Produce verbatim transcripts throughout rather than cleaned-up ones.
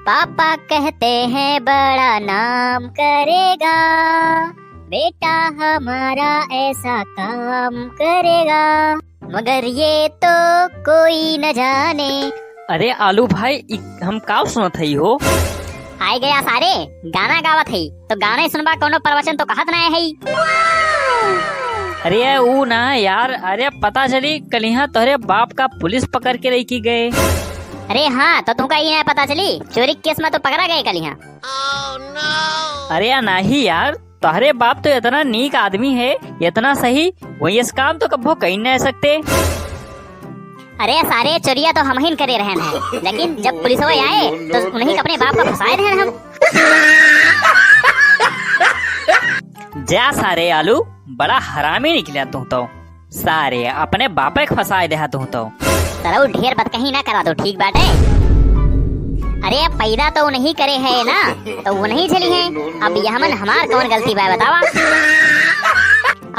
पापा कहते हैं बड़ा नाम करेगा, बेटा हमारा ऐसा काम करेगा, मगर ये तो कोई न जाने। अरे आलू भाई, इ-, हम का सुनत हई हो? आइ गया सारे, गाना गावत हई, तो गाना ही सुनबा, कौनो प्रवचन तो कहत नाहीं हई। अरे ऊ ना यार, अरे पता चली कलिहाँ तोहरे बाप का पुलिस पकड़ के लइके गए। अरे हाँ, तो तुमका ई ना पता चली, चोरी केस में तो पकड़ा गए कलिहाँ। अरे या नाहीं यार, तोहरे बाप तो इतना नीक आदमी है, इतना सही, वही ऐस काम तो कब्बो कइ ना सकते। अरे सारे, चोरिया तो हमहिन करे रहन है, लेकिन जब पुलिसवा आए तो उन्हीं के अपने बाप का फंसाए रहन हम। जा सारे आलू, बड़ा हरामी निकला तू तो। सारे अपने बापे के फंसाए देहा तू तो। सरऊ ढेर बतकही ना करा तू, ठीक बाटे? अरे पैदा तो उन्हीं करे है ना, तो उन्हीं झेली है। अब यह मन हमार कौन गलती बा बतावा?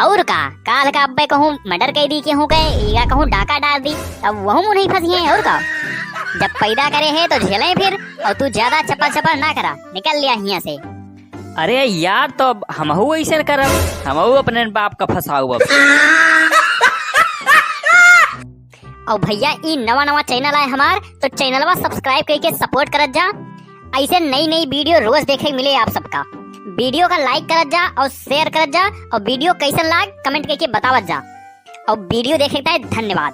और का, काल का अब्बे कहूँ मर्डर कइ दी, केहू के, या कहूँ डाका डाल दी, तब वहू मुँह नहीं फंसी है। और का, जब पैदा करे है तो झेले फिर, और तू ज्यादा चपड़ चपड़ ना करा, निकल लिया हियाँ से। अरे यार, तो अब हमहू ऐसे करब, हमहू अपने बाप का फंसाऊ अब। और भैया, ई नवा नवा चैनल आए हमार, तो चैनलवा सब्सक्राइब करके सपोर्ट करत जा। ऐसे नई नई वीडियो रोज देखे के मिले आप सबका। वीडियो का लाइक करत जा और शेयर करत जा, और वीडियो कैसन लाग कमेंट करके बतावत जा। और वीडियो देखे के धन्यवाद।